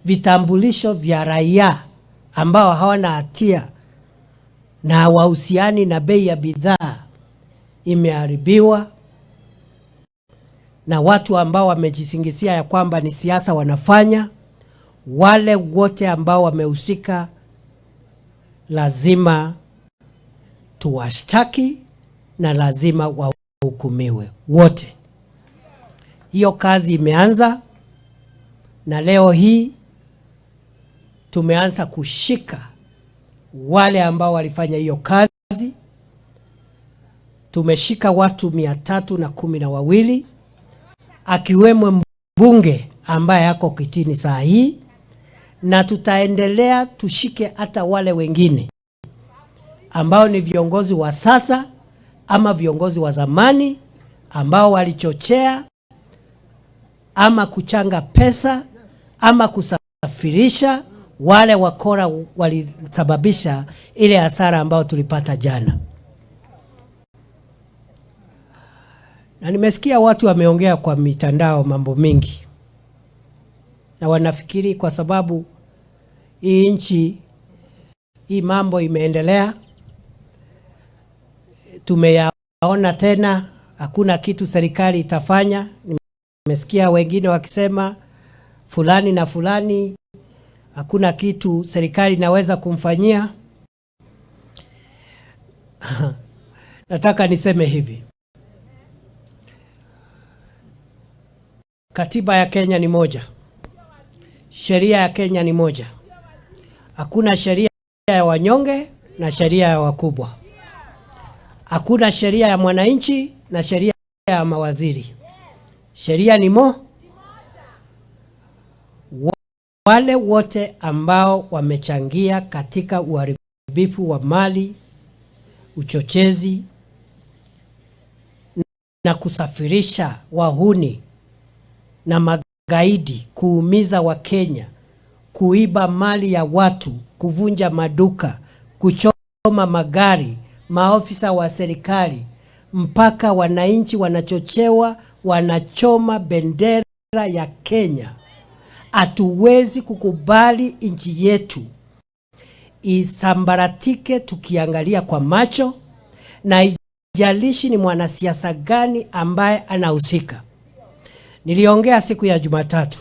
Vitambulisho vya raia ambao hawana hatia na hawahusiani na bei ya bidhaa imeharibiwa na watu ambao wamejisingizia ya kwamba ni siasa wanafanya. Wale wote ambao wamehusika lazima tuwashtaki na lazima wahukumiwe wote. Hiyo kazi imeanza na leo hii tumeanza kushika wale ambao walifanya hiyo kazi. Tumeshika watu 312, akiwemo mbunge ambaye ako kitini saa hii, na tutaendelea tushike hata wale wengine ambao ni viongozi wa sasa ama viongozi wa zamani ambao walichochea ama kuchanga pesa ama kusafirisha wale wakora walisababisha ile hasara ambayo tulipata jana. Na nimesikia watu wameongea kwa mitandao mambo mingi, na wanafikiri kwa sababu hii nchi hii mambo imeendelea, tumeyaona tena, hakuna kitu serikali itafanya. Nimesikia wengine wakisema fulani na fulani hakuna kitu serikali inaweza kumfanyia. Nataka niseme hivi, katiba ya Kenya ni moja, sheria ya Kenya ni moja. Hakuna sheria ya wanyonge na sheria ya wakubwa. Hakuna sheria ya mwananchi na sheria ya mawaziri. Sheria ni mo wale wote ambao wamechangia katika uharibifu wa mali, uchochezi na kusafirisha wahuni na magaidi kuumiza Wakenya, kuiba mali ya watu, kuvunja maduka, kuchoma magari, maofisa wa serikali, mpaka wananchi wanachochewa, wanachoma bendera ya Kenya. Hatuwezi kukubali nchi yetu isambaratike tukiangalia kwa macho, na ijalishi ni mwanasiasa gani ambaye anahusika. Niliongea siku ya Jumatatu